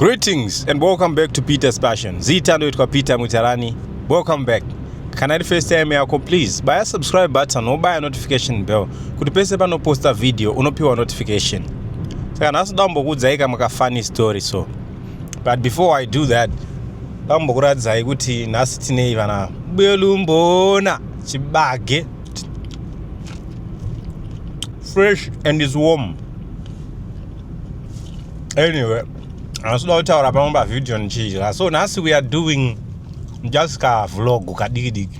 Greetings and welcome back to Peter's Passion. Zita ndoitwa Peter Mutarani. Welcome back. Kana iri first time yako, please baya subscribe button wobaya notification bell kuti pese panoposta video unopiwa notification. Saka nhasi ndambokuudzai kamwe ka funny story so. But before I do that, ndambokuratidzai kuti nhasi tinei vana belumbona chibage fresh and is warm. Anyway, handisi kutaura pamwe pavhidhiyo ndichidya. So nhasi we are doing just ka vlog kadiki diki,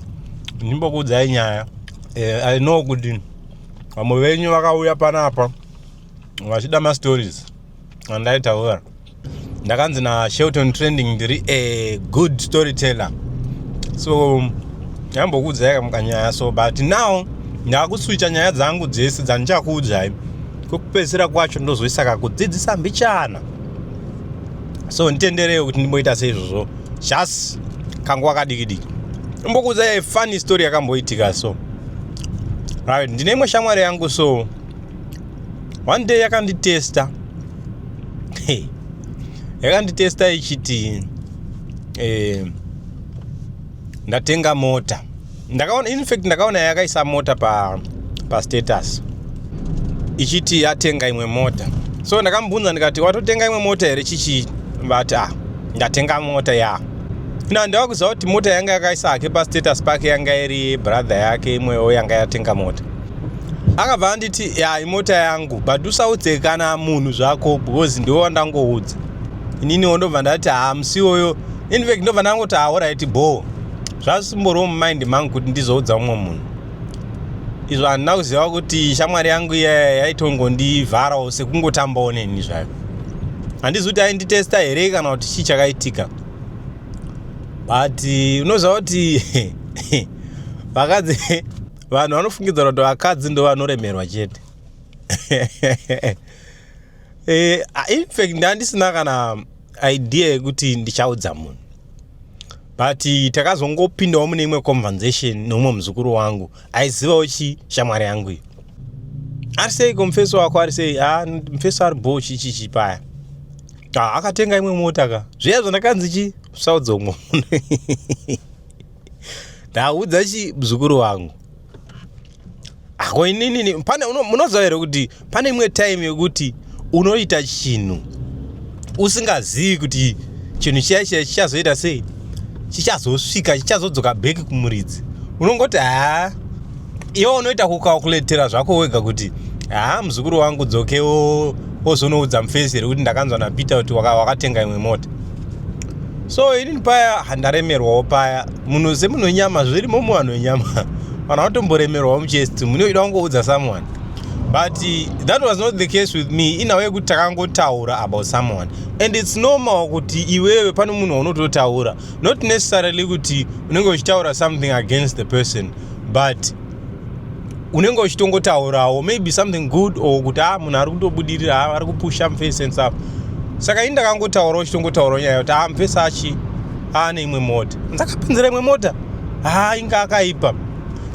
ndimbokuudzai nyaya. I know kuti vamwe venyu vakauya panapa vachida mastories andaitaura. Ndakanzi naShelton Trending ndiri a good storyteller, so ndambokuudzai kamukanyaya. So but now ndakuswitcha nyaya dzangu dzese dzandichakuudzai. Kwekupedzisira kwacho ndozoisa kakudzidzisa mbichana, so nditenderei kuti ndimboita seizvozvo, just kanguva kadiki diki imbokuudzai funny story yakamboitika. So right, ndine imwe shamwari yangu. So one day yakanditesta. Hey, yakanditesta ichiti ndatenga mota. Ndakaona, in fact ndakaona yakaisa mota pa status ichiti yatenga imwe mota. So ndakamubvunza ndikati, "Watotenga imwe mota here?" Chichi vati, "Ah, ndatenga mota ya." Na ndava kuziva kuti mota yanga yakaisa hake pastatus pake yanga iri brother yake imwewo yanga yatenga mota. Akabva anditi, "Ya, imota yangu, but usaudze kana munhu zvako because ndiwe wandangoudza ininiwo." Ndobva ndati, "Ha, musi iwoyo." In fact ndobva ndangoti, "Alright, bo." Zvasimboriwo mumind mangu kuti ndizoudza mumwe munhu izvo. Handina kuziva kuti shamwari yangu iya yaitongondivharawo sekungotambawo neni zvayo. Handizi kuti ainditesta here kana kuti chii chakaitika, but unoziva kuti vakadzi, vanhu vanofungidzira kuti vakadzi ndo vanoremerwa chete. In fact ndandisina kana idea yekuti ndichaudza munhu, but takazongopindawo mune imwe conversation neumwe muzukuru wangu aizivawo chi shamwari yangu iyi. "Ari sei komufeso wako? Ari sei?" "A, mufeso ari bho." Chichichi paya, "Ah, akatenga imwe mota ka." Zviya zvandakanzi chi usaudza umwe munhu, ndaudza chi muzukuru wangu. Ako inini pane munoziva here kuti pane imwe time yekuti unoita chinhu usingazivi kuti chinhu chiya chiya chichazoita sei, chichazosvika, chichazodzoka back kumuridzi? Unongoti, haa, iwe unoita kucalculatera zvako wega kuti, "Haa, muzukuru wangu dzokewo ozonoudza mufesi here kuti ndakanzwa naPeter kuti wakatenga imwe mota?" So inini paya handaremerwawo paya. Munhu semunhu wenyama, zvirimo muvanhu venyama, vanhu vatomboremerwawo muchest, munoida kungoudza someone. But that was not the case with me. Inhau yekuti takangotaura about someone, and it's normal kuti iwewe pane munhu waunototaura, not necessarily kuti unenge uchitaura something against the person, but unenge uchitongotaurawo maybe something good or kuti a munhu ari kutobudirira, ari kupusha mufesi and stuff. Saka ini ndakangotaurawo, uchitongotaurawo nyaya yekuti a mufesi achi aane imwe mota, ndakapinzira imwe mota, ha, inga akaipa.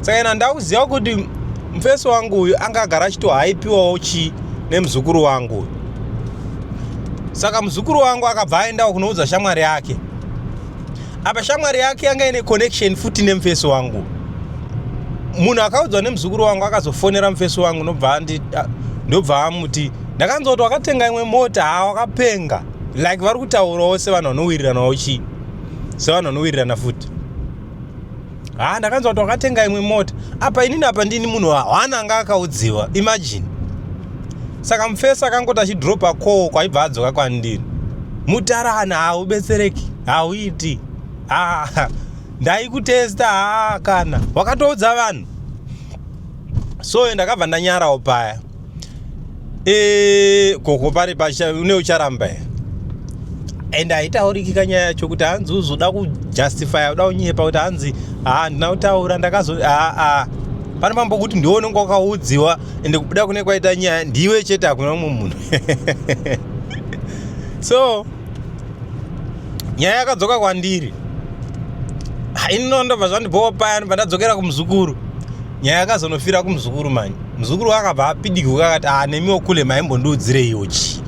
Saka ina ndakuziva kuti mufesi wangu uyu anga agara achitohaipiwawo chi nemuzukuru wangu uyu. Saka muzukuru wangu akabva aendawo kunoudza shamwari yake. Apa shamwari yake yanga ine connection futi nemufesi wangu. Munhu akaudzwa nemuzukuru wangu akazofonera mufesi wangu, ndobva amuti, "Ndakanzwa kuti wakatenga imwe mota, ha, wakapenga." Like vari kutaurawo sevanhu vanowiriranawo chi, sevanhu vanowirirana futi. "Ha, ndakanzwa kuti wakatenga imwe mota." Apa inini apa ndini munhu hwana anga akaudziwa, imagine. Saka mufesi akangoti achidropa call, kwaibva adzoka kwandiri, "Mutarana, haubetsereki, hauiti. Ah, ndaikutesta. Ha, kana wakatoudza vanhu." So ndakabva ndanyarawo paya. Koko pari pacha une ucharamba here? And haitauriki kanyaya yacho kuti hanzi uzoda kujustifya, uda kunyepa kuti hanzi, "Ha, handina kutaura, ndakazo." Aa, pane pambo kuti ndiwe unenge wakaudziwa, ende kubuda kune kwaita nyaya ndiwe chete, hakuna mumwe munhu. So nyaya yakadzoka kwandiri. Ini ndobva zvandibhowa paya. Ndobva ndadzokera kumuzukuru. Nyaya yakazonofira kumuzukuru manje. Muzukuru akabva apidiguka akati, "A, nemiwo kule maimbondiudzireiwo chi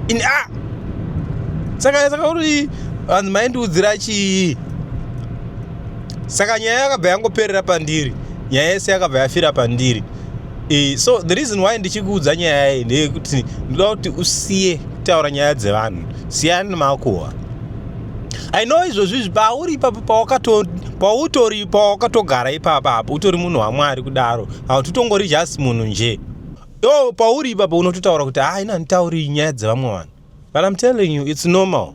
ini?" A, Saka uri vanzi maindiudzira chii? Saka nyaya yakabva yangoperera pandiri, nyaya yese yakabva yafira pandiri. So the reason why ndichikuudza nyaya iyi ndeyekuti ndoda kuti usiye kutaura nyaya dzevanhu. Siyana nemakuhwa. I know izvozvi izvi pauri ipapo, pautori pawakatogara ipapa apo, utori munhu waMwari kudaro, hautitongori just munhu nje. Yo, pauri ipapo unototaura kuti hai, handitauri nyaya dzevamwe vanhu, but I'm telling you, it's normal,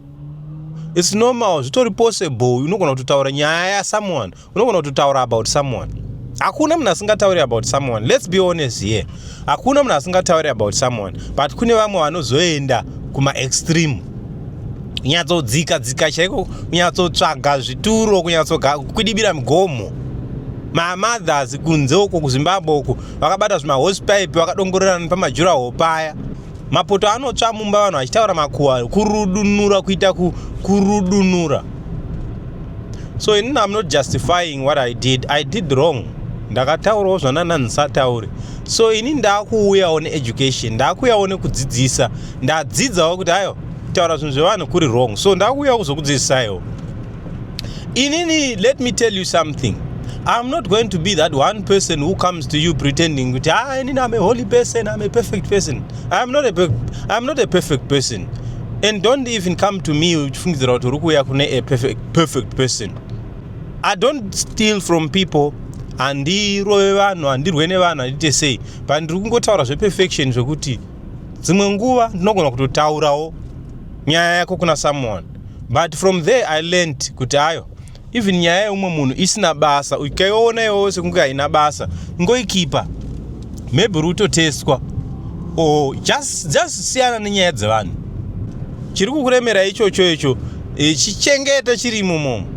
it's normal, zvitori possible. Unogona kutotaura nyaya yasomeone, unogona kutotaura about someone. Hakuna munhu asingatauri about someone, let's be honest here. Hakuna munhu asingatauri about someone, but kune vamwe vanozoenda kumaextreme, kunyatsodzika dzika chaiko, kunyatsotsvaga zvituro, kunyatsokwidibira migomo. Mamothers kunze uko kuZimbabwe uko vakabata zvimahosepipe, vakadongorerana pamadurawall paya, mapoto anotsva mumba, vanhu vachitaura makuhwa, kurudunura, kuita kurudunura. So inini I'm not justifying what I did. I did wrong. Ndakataurawo zvandanga ndisataure. So ini ndaakuuyawo needucation, ndaakuuyawo nekudzidzisa. Ndadzidzawo kuti ayo kutaura zvinhu zvevanhu kuri wrong, so ndaakuuyawo kuzokudzidzisaiwo. Inini, let me tell you something, I'm not going to be that one person who comes to you pretending kuti, "Ah, inini I'm a holy person, I'm a perfect person." I'm not a perfect person, and don't even come to me uchifungidzira kuti uri kuuya kune a perfect person. I don't steal from people, handirove vanhu, handirwe nevanhu, handiite sei, but ndiri kungotaura zveperfection, zvekuti dzimwe nguva ndinogona kutotaurawo nyaya yako kuna someone. But from there I learned kuti ayo, even nyaya yeumwe munhu isina basa, ukaiona iwewo sekunge haina basa, ngoikipa, maybe uri kutotestwa or just siyana nenyaya dzevanhu. Chiri kukuremera ichocho icho, chichengete chiri imomomo.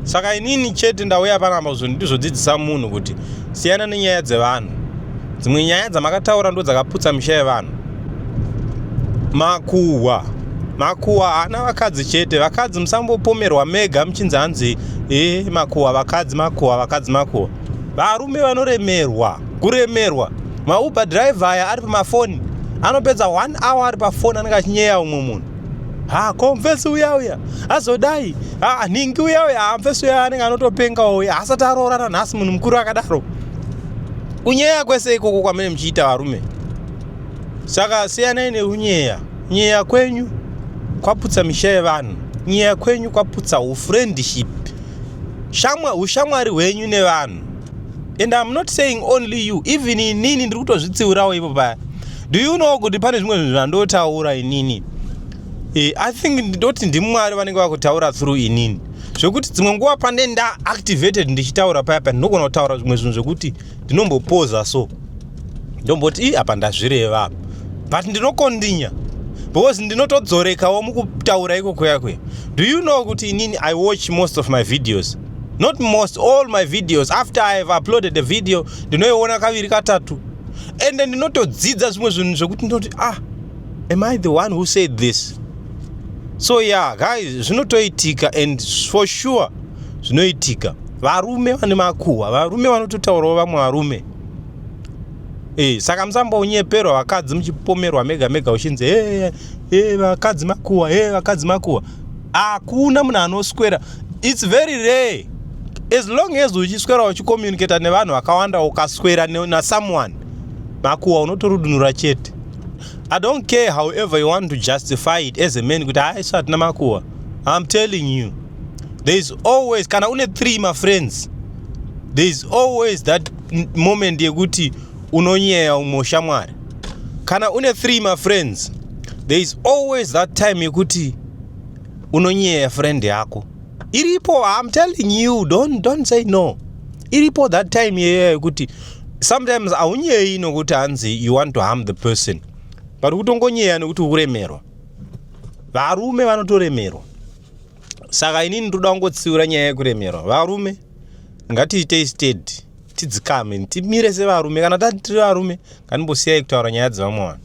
Saka inini chete ndauya panapa ndizodzidzisa munhu kuti siyana nenyaya dzevanhu. Dzimwe nyaya dzamakataura ndo dzakaputsa misha yevanhu. Makuhwa, makuhwa haana vakadzi chete. Vakadzi musambopomerwa mega muchinzi hanzi e makuhwa vakadzi, makuhwa vakadzi, makuhwa. Varume vanoremerwa, kuremerwa. MaUber driver aya ari pamafoni, anopedza one hour ari pafoni, anenge achinyeya umwe munhu. Ha, ko mufesi uya uya azodai, ha, nhingi uya uya, ha, mufesi uya anenge anotopengawo uya, asati aroorana nhasi, munhu mukuru akadaro. Kunyeya kwese ikoko kwamene muchiita varume. Saka siyanai nekunyeya. Nyeya kwenyu kwaputsa misha yevanhu, nyeya kwenyu kwaputsa ufriendship, ushamwari hwenyu nevanhu. And I'm not saying only you, even inini ndiri kutozvitsiurawo ipo paya. Do you know kuti pane zvimwe zvinhu zvandotaura inini, I think ndoti ndiMwari vanenge vakutaura through inini, zvekuti dzimwe nguva pane ndaactivated ndichitaura paya pa, ndinogona kutaura zvimwe zvinhu zvekuti ndinombopoza, so ndomboti, "I, apa ndazvireva," but ndinokondinya because ndinotodzorekawo mukutaura ikoko yakwe. Do you know kuti inini I watch most of my videos, not most, all my videos? After I have uploaded a video, ndinoiona kaviri, katatu, ende ndinotodzidza zvimwe zvinhu zvekuti ndinoti, "Ah, am I the one who said this?" So yeah, guys, zvinotoitika, and for sure zvinoitika. Varume vane makuhwa, varume vanototaurawo vamwe varume. Saka musambonyeperwa vakadzi muchipomerwa mega mega, uchinzi, "E, e, vakadzi makuhwa, e, vakadzi makuhwa." Hakuna munhu anoswera, it's very rare. As long as uchiswera uchicommunicata nevanhu vakawanda, ukaswera nasomeone, makuhwa unotorudunura chete. I don't care however you want to justify it as a man kuti hai, isu hatina makuhwa. I'm telling you, there is always, kana une three mafriends, there is always that moment yekuti unonyeya umwe ushamwari. Kana une three mafriends, there is always that time yekuti unonyeya friend yako. Iripo, I'm telling you. Don't say no. Iripo that time yeyo yekuti sometimes haunyeyi nokuti hanzi you want to harm the person, but kutongonyeya nekuti ukuremerwa. Varume vanotoremerwa. Saka inini ndoda kungotsiura nyaya yekuremerwa. Varume, ngatiitei steady, tidzikame, timire sevarume. Kana tati tiri varume, ngatimbosiyai kutaura nyaya dzevamwe vanhu.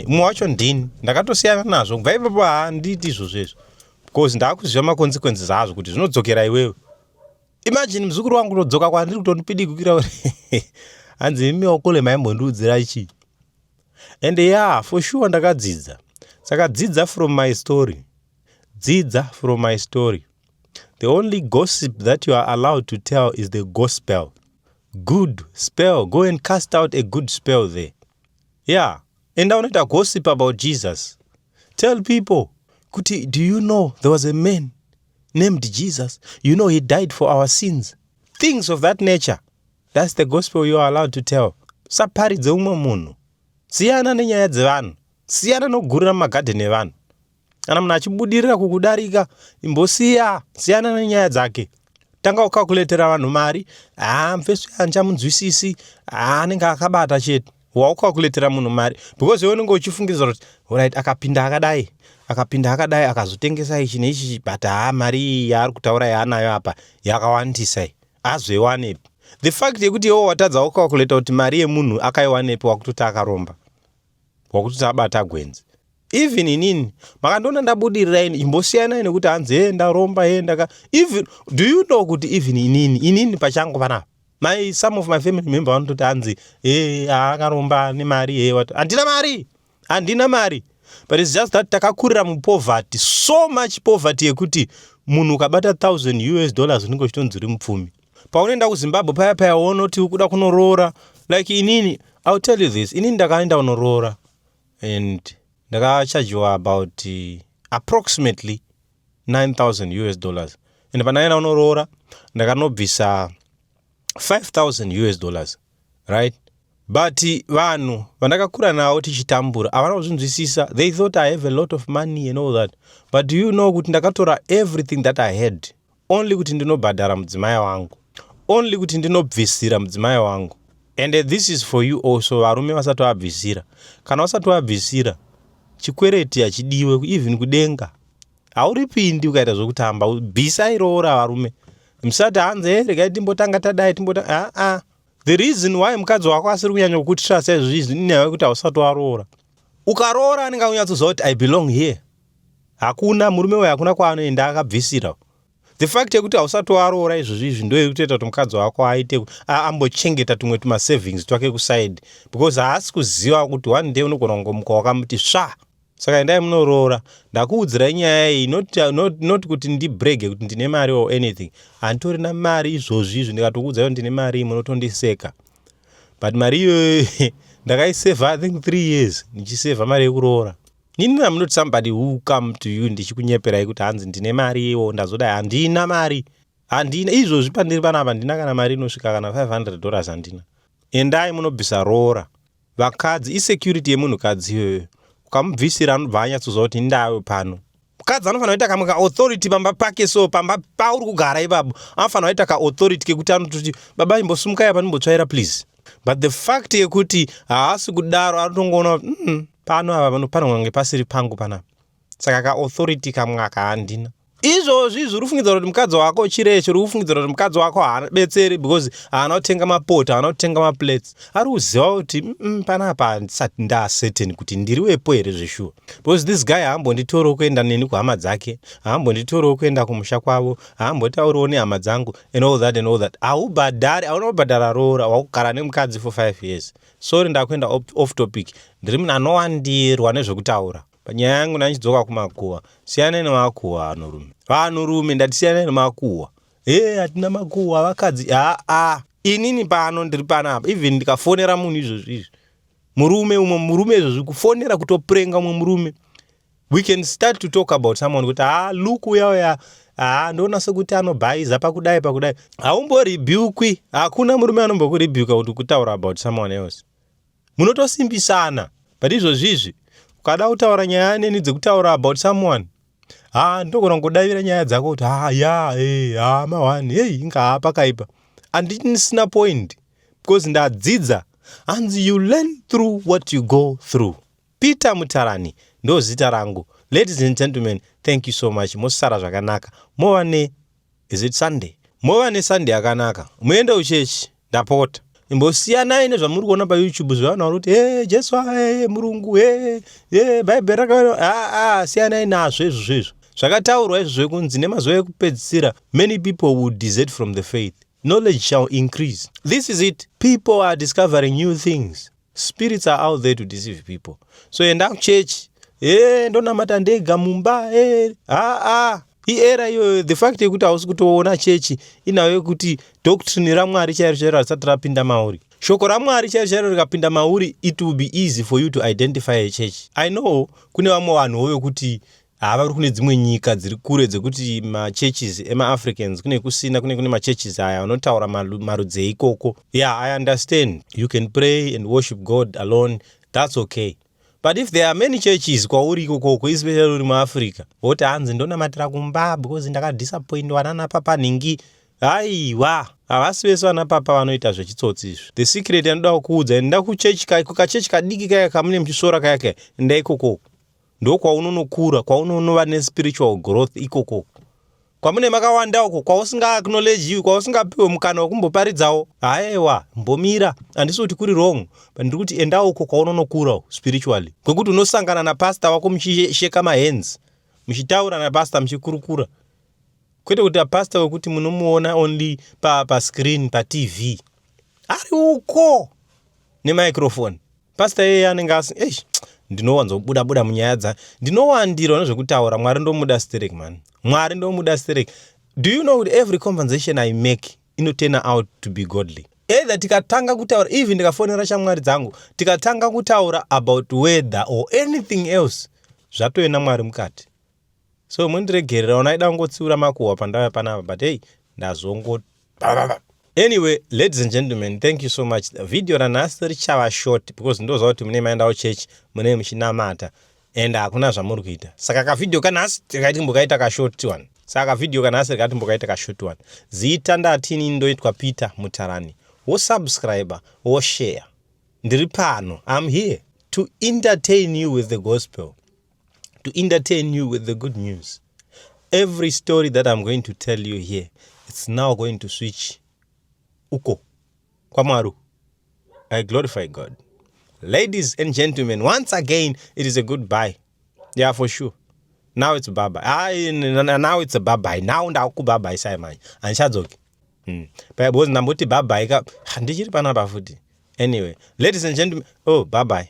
Mumwe wacho ndini, ndakatosiyana nazvo kubva ipapo. Handiiti izvozvo izvo because ndaakuziva maconsequences azvo kuti zvinodzokera iwewe. Imagine muzukuru wangu kutodzoka kwandiri kutondipidikukira, hanzi, "Imi wakule maimbondiudzira chii?" And yeah, for sure ndakadzidza. Saka dzidza from my story, dzidza from my story. The only gossip that you are allowed to tell is the gospel. Good spell, go and cast out a good spell there. Yeah, enda unoita gossip about Jesus. Tell people kuti, do you know there was a man named Jesus? You know he died for our sins. Things of that nature. That's the gospel you are allowed to tell. Saparidze umwe munhu. Siyana nenyaya dzevanhu. Siyana nokugurira mumagadheni evanhu. Kana munhu achibudirira kukudarika, imbosiya, siyana nenyaya dzake. Tanga kukakuletera vanhu mari. Haa, mufesi handichamunzwisisi. Haa, anenge akabata chete. Waukakuletera munhu mari because iwe unenge uchifungidzira kuti alright, akapinda akadai, akapinda akadai, akazotengesa ichi neichi, but haa, mari iyi yaari kutaura yaanayo apa yakawandisa iyi, azoiwanepi? The fact yekuti iwe watadza kukalkuleta kuti mari yemunhu akaiwanepi, wakutoti akaromba, wakutoti abata gwenzi. Even inini makandiona ndabudirira ini, imbosiyanai nekuti hanzi he ndaromba, he ndaka. Even, do you know kuti even inini pachangu panapa, my some of my family member vanototi hanzi he akaromba nemari, he what. Handina mari, handina mari, but it's just that takakurira mupoverty, so much poverty yekuti munhu ukabata 1000 US dollars unenge uchitonzi uri mupfumi. Paunoenda kuZimbabwe paya paya, wonoti ukuda kunoroora, like inini, I'll tell you this, inini ndakaenda kunoroora and ndakachajiwa about approximately 9000 US dollars, and pandaenda kunoroora ndakanobvisa 5000 US dollars, right? But vanhu vandakakura navo tichitambura havana kuzvinzwisisa. They thought I have a lot of money and all that, but do you know kuti ndakatora everything that I had only kuti ndinobhadhara mudzimai wangu, only kuti ndinobvisira mudzimai wangu? And this is for you also, varume vasati vabvisira. Kana usati wabvisira, chikwereti hachidiwe. Even kudenga hauripindi ukaita zvokutamba. Bvisai roora, varume. Musati hanzi e regai timbotanga tadai, timbota. Aa, the reason why mukadzi wako asiri kunyanya kukutrusta izvozvi inyaya yekuti hausati waroora. Ukaroora, anenge akunyatsoziva kuti I belong here. Hakuna murume uyo, hakuna kwaanoenda akabvisira. The fact yekuti hausati waroora izvozvi izvi ndo yekutoita kuti mukadzi wako aite ambochengeta tumwe tumasavings twake kuside, because haasi kuziva kuti one day unogona kungomuka wakamuti sva. Saka endai munoroora. Ndakuudzirai nyaya iyi not kuti ndibrage kuti ndine mari or anything. Handitorina mari izvozvi izvi. Ndikatokuudzai kuti ndine mari, munotondiseka, but mari iyoyo ndakaisevha, I think 3 years ndichisevha mari yekuroora. Inini am not somebody who come to you ndichikunyeperai kuti hanzi ndine mari iwo ndazodai. Handina mari, handina. Izvozvi pandiri panapa handina kana mari inosvika kana $500, handina. Endai munobvisa roora, vakadzi. Isecurity yemunhukadzi iyoyo. Ukamubvisira, anobva anyatsoziva kuti ndawe pano. Mukadzi anofanira kuita kamwe kaauthority pamba pake. So pamba pauri kugara ipapo anofanira kuita kaauthority kekuti anototi, "Baba, imbosumukai apa ndimbotsvaira, please." But the fact yekuti haasi kudaro, anotongoona pano apa panogona kunge pasiri pangu panapa. Saka kaauthority kamwe aka handina. Izvozvi izvi uri kufungidzira kuti mukadzi wako chirecho, uri kufungidzira kuti mukadzi wako haabetseri because haana kutenga mapoto, haana kutenga maplates. Ari kuziva kuti panapa handisati ndacertain kuti ndiri wepo here zveshuwa, because this guy haambonditorewo kuenda neni kuhama dzake, haambonditorewo kuenda kumusha kwavo, haambotauriwo nehama dzangu and all that and all that. Haubhadhari, hauna kubhadhara roora, wakugara nemukadzi for 5 years. Sorry, ndakuenda off topic. Ndiri munhu anowandirwa nezvekutaura. Panyaya yangu ndanchidzoka kumakuhwa. Siyanai nemakuhwa, vanhurume. Vanhurume, ndati siyanai nemakuhwa. E, hatina makuhwa, vakadzi. Haa, inini pano ndiri panapa, even ndikafonera munhu izvozvi izvi, murume, umwe murume izvozvi, kufonera kutopurenga umwe murume, we can start to talk about someone kuti, "Ha, look, uya uya, ha, ndoona sekuti anobhaiza pakudai pakudai." Haumborebukwi. Hakuna murume anombokurebuka kuti kutaura about someone else. Munotosimbisana. But izvozvizvi ukada kutaura nyaya neni dzekutaura about someone, ha, ndogona kungodavira nyaya dzako kuti, "Ha, ya, e ha, mawani, hei, inga pakaipa." Handisina point because ndadzidza. Hanzi you learn through what you go through. Peter Mutarani ndo zita rangu. Ladies and gentlemen, thank you so much. Mosara zvakanaka. Mova ne, is it Sunday? Mova neSunday yakanaka. Muende uchechi, ndapota. Imbosiyanai nezvamuri kuona paYouTube zvevanhu vari kuti, "E, Jesu, e murungu, e e Bhaibheri raka." Aa, siyanai nazvo izvozvo. Izvo zvakataurwa izvo zvekunzi nemazuva ekupedzisira many people will desert from the faith, knowledge shall increase. This is it. People are discovering new things. Spirits are out there to deceive people. So enda kuchechi. E ndonamata ndega mumba. E haa, iera iyoyo. The fact yekuti hausi kutoona chechi inayo yekuti doctrine raMwari chairo chairo harisati rapinda mauri. Shoko raMwari chairo chairo rikapinda mauri, it will be easy for you to identify a church. I know kune vamwe vanhuwo vekuti hava vari kune dzimwe nyika dziri kure dzekuti machurches emaAfricans kune kusina, kune machurches aya vanotaura marudzi eikoko. Yeah, I understand you can pray and worship God alone, that's okay. But if there are many churches kwauri ikokoko, especially uri muAfrica, woti hanzi ndonamatira kumba because ndakadisappointwa nana papa nhingi, aiwa, havasi vese vana papa vanoita zvechitsotsi izvi. The secret yanoda kukuudza, enda kuchechi, kukachechi kadiki kaya kamune muchisora kaya kaya, enda ikokoko, ndokwaunonokura, kwaunonova nespiritual growth ikokoko. Kwamune makawanda uko kwausinga-acknowledgiwi, kwausingapiwe mukana wekumboparidzawo, haiwa, mbomira. Handisi kuti kuri wrong, but ndiri kuti enda uko kwaunonokura spiritually, kwekuti unosangana napasta wako muchisheka mahands, muchitaura napasta, muchikurukura, kwete kuti apasta wekuti munomuona only pascreen pa paTV ari uko nemicrophone. Pasta iyeye anenge asi eish, ndinowanzobuda buda munyaya dza ndinowandirwa nezvekutaura. Mwari ndomuda sterek, man. Mwari ndomuda sterek. Do you know kuti every conversation I make inoturn out to be godly? Either tikatanga kutaura, even ndikafonera shamwari dzangu, tikatanga kutaura about weather or anything else, zvatove naMwari mukati. So mundiregerera, unaida kungotsiura makuhwa pandauya panapa, but hey, ndazongo. Anyway, ladies and gentlemen, thank you so much. Video ranhasi richava short because ndoziva kuti mune maendawo church, mune muchinamata and hakuna zvamuri kuita. Saka kavhidhiyo kanhasi tikatimbokaita kashort one. Saka kavhidhiyo kanhasi rikatimbokaita kashort one. Zita ndatini, ndoitwa Peter Mutarani. Wosubscribe, woshare. Ndiri pano, I'm here to entertain you with the gospel, to entertain you with the good news. Every story that I'm going to tell you here, it's now going to switch uko kwaMwari. I glorify God. Ladies and gentlemen, once again, it is a goodbye. Yeah, for sure. Now it's bye bye. Ah, now it's a bye bye. Now ndakubye sai manje, handichadzoki. Because ndamboti bye bye ka, ndichiri panapa futi. Anyway, ladies and gentlemen, oh, bye bye.